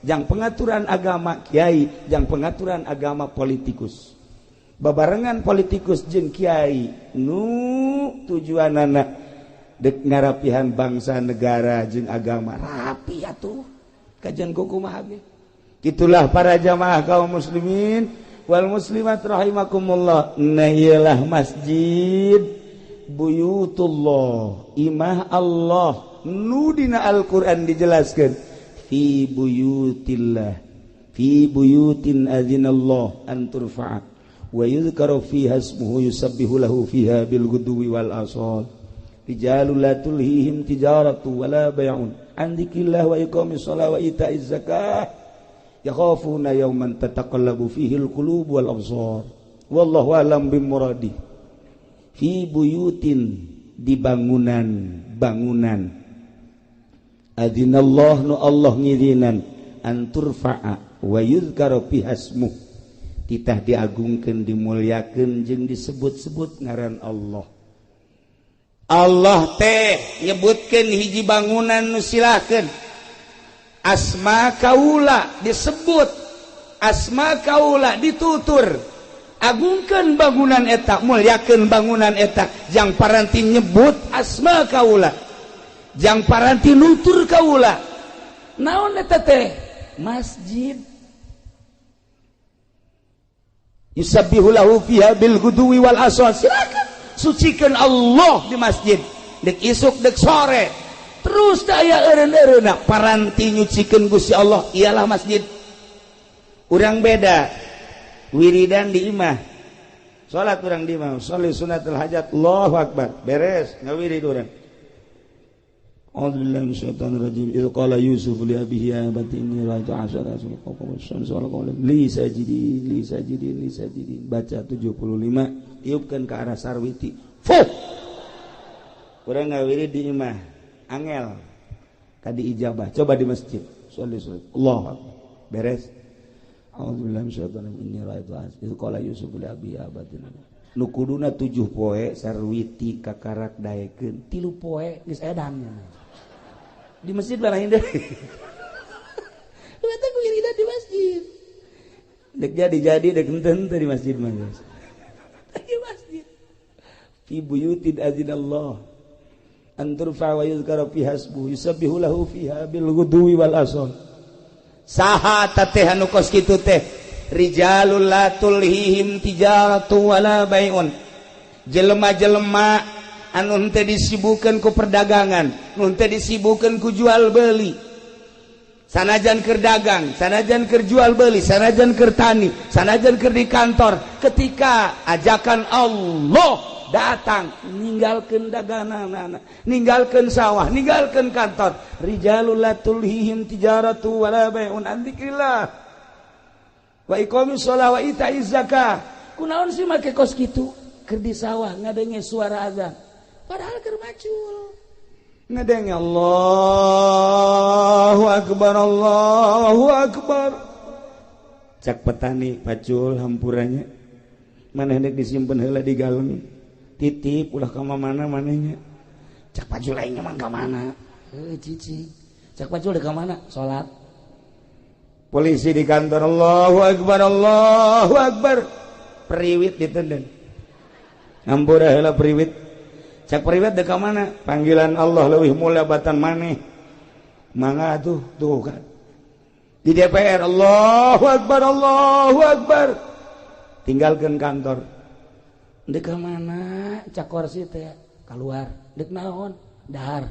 Jang pengaturan agama kiai, jang pengaturan agama politikus. Babarengan politikus jeung kiai nu tujuanana dek ngarapihan bangsa negara jeung agama rapi atuh. Kajian kumaha ge. Itulah para jamaah kaum muslimin wal muslimat rahimakumullah. Nah iyalah masjid buyutullah, imah Allah nu dina Al-Qur'an dijelaskan fi buyutillah, fi buyutin azinallah an turfa'a wa yuzkaru fiha ismuhu yusabbihu lahu fiha bil ghudwi wal asal rijalul la tulhihim tijaratu wala bay'un an dzikrillah wa iqamis shalah wa ita'iz zakah yakhafuna yawman tataqallabu fihi al qulub wal absar wallahu a'lam bimuradi. Fi buyutin, di bangunan bangunan, adzinallah nu Allah ngizinan, an turfa'a wa yuzkaru fiha ismuh, titah diagungkeun dimuliakeun jeung disebut-sebut ngaran Allah. Allah teh nyebutkeun hiji bangunan nu silahkeun asma kaula disebut, asma kaula ditutur. Agungkeun bangunan eta, muliakeun bangunan eta, jang paranti nyebut asma kaula, jang paranti nutur kaula. Naon eta teh? Masjid. Yusabbihu lahu fiha bil ghudwi wal asal. Silakan sucikan Allah di masjid, dek isuk dek sore. Terus aya eureun-eureunna paranti nyucikeun Gusti Allah, ialah masjid. Urang beda. Wiridan di imah, salat urang di imah, sholli sunnatul hajat, Allahu akbar, beres ngawirid urang. A'udzubillahi minasyaitonir rajim. Idz qala Yusuf li abihi ya abati inni ra'aitu asyara kawkaban wasyamsa wal qamara li sajidin li sajidin li sajidin. Baca 75, tiupkeun ke arah sarwiti. Fuh. Urang ngawirid di imah, angel kadi ijabah. Coba di masjid, sholli sunat, Allahu akbar, beres. A'udzubillahi minasyaitonir rajim. Inni ra'aitu idz qala Yusuf li abihi ya abati. Nu kuduna 7 poe sarwiti kakarak daekeun, 3 poe geus edan. Di masjid lain deui. Eta wiridan di masjid. Dek jadi-jadi dek henteu di masjid mah geus. Di masjid. Fi buyutin azinallah an turfa wa yuzkara fiha ismuhu yusabbihu lahu fiha bil ghudwi wal asal. Saha teh anu kos kitu teh? Rijalul la tulhihim tijaratu wala bai'un. Jelema-jelema anu henteu disibukeun ku perdagangan, nu henteu disibukeun ku jual beli. Sanajan keur dagang, sanajan keur jual beli, sanajan keur tani, sanajan keur di kantor, ketika ajakan Allah datang, ninggalkeun daganganana, ninggalkeun sawah, ninggalkeun kantor. Rijalul la tulhihim tijaratu wala bai'un an dzikrillah wa iqamis shalah wa ita'iz zakah. Kunaon sih make kos kitu? Keur di sawah ngadenge suara azan, padahal keur macul. Ngadenge Allahu akbar, Allahu akbar. Cak petani pacul hampuranya, maneh dek disimpen heula di galeng. Titip ulah ka mana manehnya. Cak pacul aing mah ka mana? Heuh cici. Cak pacul ka mana? Salat. Polisi di kantor, Allahu akbar, Allahu akbar. Periwit ditenden. Hampura heula periwit. Cak periwit dek ka mana? Panggilan Allah leuwih mulia batan maneh. Mangga tuh, tuh kan. Di DPR, Allahu akbar, Allahu akbar. Tinggalkeun kantor. Dek ka mana? Cak kursi teh keluar. Dek naon? Dahar.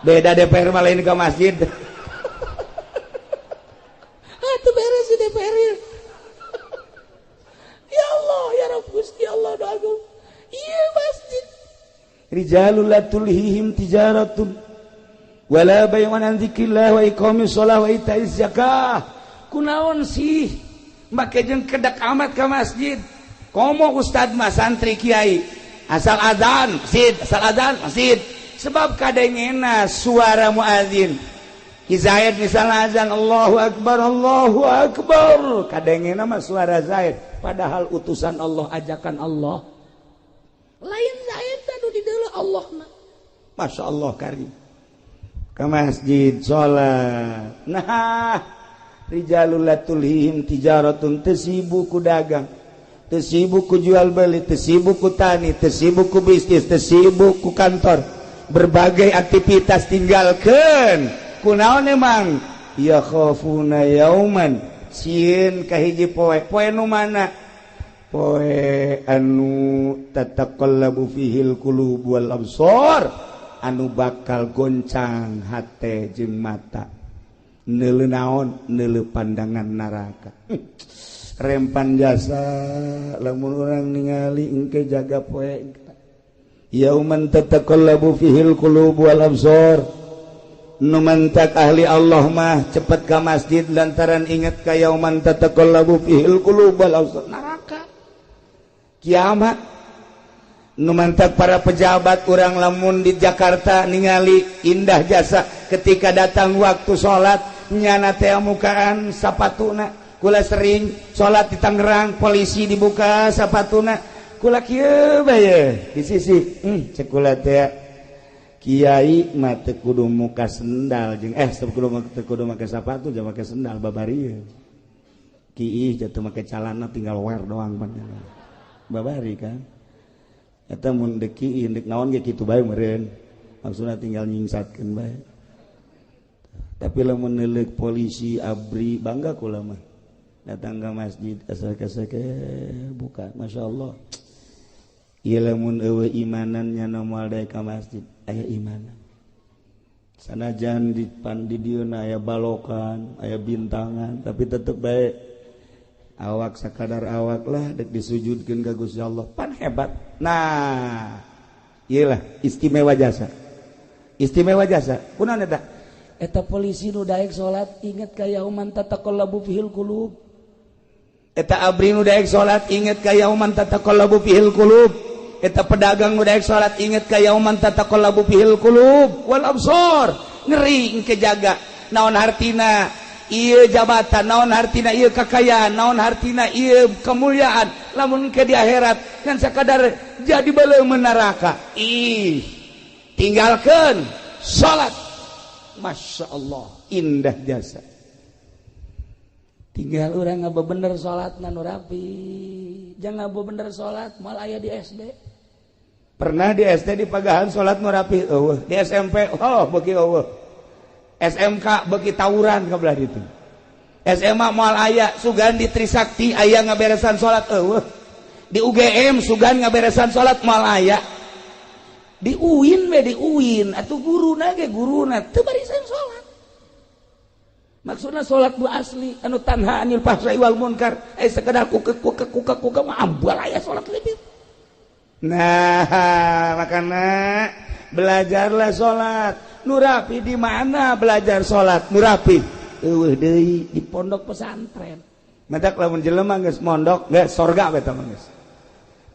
Beda DPR mah lain ke masjid. Ah, teu beres di DPR. Ya Allah, ya Rabb, Gusti Allah nu agung. Iya masjid. Rijalul la tulhihim tijaratun wala bay'un an dzikrillah wa iqamis shalah wa ita'iz zakah. Kunaon sih make jeung kedak amat ka masjid? Komo ustad mah, santri, kiai, asal azan masjid, asal azan masjid, sebab kadengena suara muazin. Ki Zaid misalnya azan, "Allahu akbar, Allahu akbar," kadengena mah suara Zaid, padahal utusan Allah, ajakan Allah lain Zaid anu di Allah mah. Masya Allah karim, ke masjid salat. Nah, rijalul la tulhihim tijaratun, teu sibuk ku dagang, teu sibuk ku jual beli, teu sibuk ku tani, teu sibuk ku bisnis, teu sibuk ku kantor, berbagai aktivitas tinggalkan. Kunaon emang? Ya khafuna yauman, sieun ka hiji poe. Poe nu mana? Poe anu tataqallabu fihil qulub wal absar, anu bakal goncang hate jeung mata. Neuleu naon? Neuleu pandangan neraka. Rempan jasa lamun urang ningali engke jaga poe yauman tataqallabu fihil qulub wal absar. Nu mantak ahli Allah mah cepet ka masjid lantaran inget ka yauman tataqallabu fihil qulub wal absar, neraka, kiamat. Nu mantak para pejabat urang lamun di Jakarta ningali indah jasa, ketika datang waktu salat nyana teh mukaan sapatuna. Kula sering salat di Tangerang, polisi dibuka sapatuna, kula kieu bae di sisi, cek kula teh, kiai mah teu kudu muka sendal jeung teu kudu make sapatu jeung make sendal babari. Kiih jatuh make calana tinggal wear doang pan babari kan. Eta mun deuk kiih deuk naon ge kitu bae meureun, maksudna tinggal nyingsatkeun bae. Tapi lamun neuleuk polisi, ABRI, bangga kula mah. Datang ke masjid asal kasake buka, masya Allah. Ieu lamun eueuh imanannya moal daek ka masjid. Aya imanan sanajan di pan di dieu aya balokan, aya bintangan, tapi tetep bae awak sakadar awak lah dek disujudkeun ka Gusti Allah, pan hebat. Nah, iyalah istimewa jasa, istimewa jasa. Kunaon eta? Eta polisi nu daek salat inget ka yauman tataqallabu fihil qulub. Eta ABRI nu daek salat inget ka yauman tataqallabu fihil qulub. Eta pedagang nu daek salat inget ka yauman tataqallabu fihil qulub wal absar. Ngeri engke jaga. Naon hartina ieu jabatan, naon hartina ieu kekayaan, naon hartina ieu kemuliaan lamun ke di akhirat kan sakadar jadi beuleum neraka. Ih, tinggalkeun salat. Masya Allah indah jasa. Tinggal orang ngaba bener salat nu rapi, jangan ngaba bener salat mal aya di SD. Pernah di SD di pagahan salat nu rapi eueuh, di SMP oh beuki eueuh, SMK beuki tawuran ka belah ditu, SMA moal aya. Sugan di Trisakti aya ngaberesan salat eueuh, di UGM sugan ngaberesan salat moal aya, di UIN we, di UIN atuh guruna ge, guruna teu barisan salat. Maksudna salat bu asli anu tanha anil fahsai wal munkar, sekedar kuke kuke kuke kuke mah ambal aya salat lebih. Nah, makana belajarlah salat nu rapi. Di mana belajar salat nu rapi? Eueuh deui, di pondok pesantren. Matak lamun jelema geus mondok geus sorga we mah, geus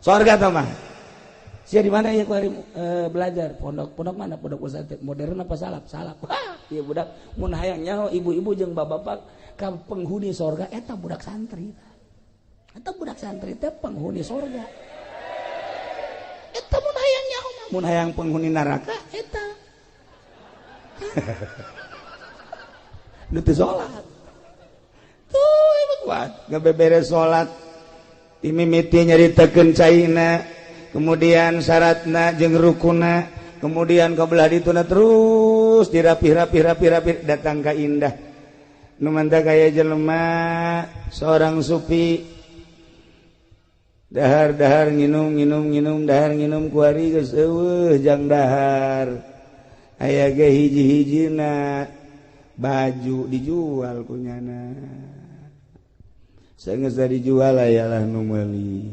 sorga tah mah. Sia di mana ya ku hari belajar? Pondok. Pondok mana? Pondok pesantren. Modern apa salaf? Salaf. Ieu budak mun hayang nyaho ibu-ibu jeung bapak-bapak ka penghuni sorga eta budak santri. Eta budak santri teh penghuni sorga. Eta mun hayang nyaho mah. Mun hayang penghuni neraka eta nu teu salat. Tuh emang kuat ngabeberes salat dimimiti nyaritakeun caina, kemudian syaratna jeung rukuna, kemudian kebelah dituna, terus dirapih-rapih rapi-rapi datang ka indah. Nu mantap kaya jelema seorang sufi, dahar dahar nginum nginum nginum dahar nginum, kuari geus eueuh jang dahar. Aya ge hiji-hijina baju dijual ku nyana. Saya geus dijual, aya lah nu meuli.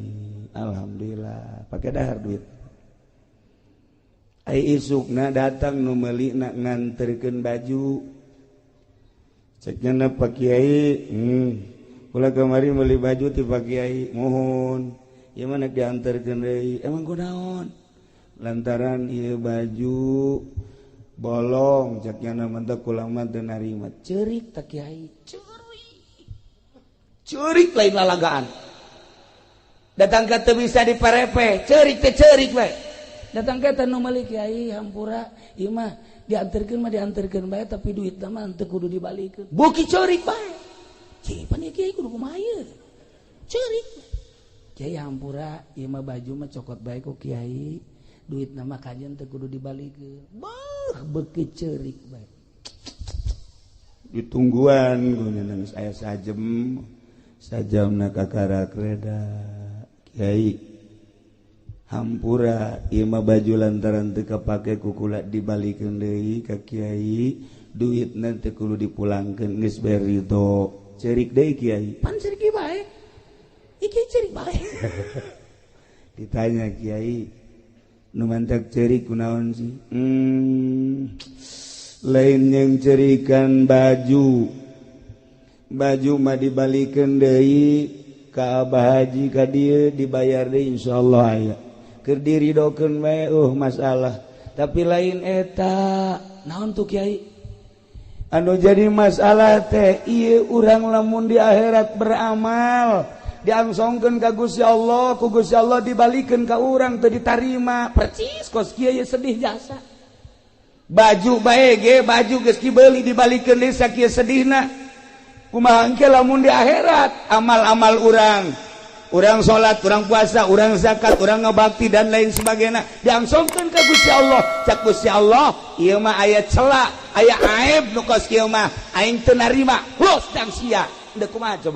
Alhamdulillah, pake dahar duit. Ai isukna datang nu meuli na nganterkeun baju. Cek nyana, "Pak Kiai, kula kamari meuli baju ti Pak Kiai." "Muhun." "Ieu mah dianterkeun deui." "Emang kunaon?" "Lantaran ieu baju bolong," cek nyana, "mentak kula mah teu narima." Ceurik tak Kiai, ceurik. Ceurik lain lalagaan. Datang ke teu bisa diparepe, ceurik teh ceurik we. Datang ke nu meuli, "Kiai, hampura, ieu mah dianterkeun mah dianterkeun bae, tapi duit mah teu kudu dibalikeun." Beuki ceurik bae. Cing pan ieu Kiai kudu kumaha ieu? Ceurik. "Kiai, hampura, ieu mah baju mah cokot bae ku Kiai. Duit mah kajeun teu kudu dibalikeun." Beuh, beuki ceurik bae. Ditungguan ku nangis aya sajem sajamna kakarak reda. "Kiai, hampura, ieu mah baju lantaran teu kapake ku kula dibalikeun deui ka Kiai, duitna teu kudu dipulangkeun, geus bae ridho." Ceurik deui Kiai. Pan ceurik bae. Iki ceurik bae. Ditanya Kiai, "Nu mantak ceurik kunaon sih?" Lain yang cerikan baju, baju mah dibalikeun deui ka Abah Haji ka dieu, dibayar deui insyaallah, aya keur diridokeun bae masalah. Tapi lain eta." "Naon tuh, Kiai?" "Anu jadi masalah teh ieu, urang lamun di akhirat beramal diangsongkeun ka Gusti Allah, ku Gusti Allah dibalikeun ka urang teu ditarima, percis kos kieu sedih jasa. Baju bae ge, baju geus dibeli dibalikeun deui sakieu sedihna, kumaha engke lamun di akhirat amal-amal urang, urang salat, urang puasa, urang zakat, urang ngebakti dan lain sebagainya diangsongkeun ka Gusti Allah, cak Gusti Allah, ieu mah aya cela, aya aib nu kos kieu mah aing teu narima, los dang sia. Deuk kumaha coba?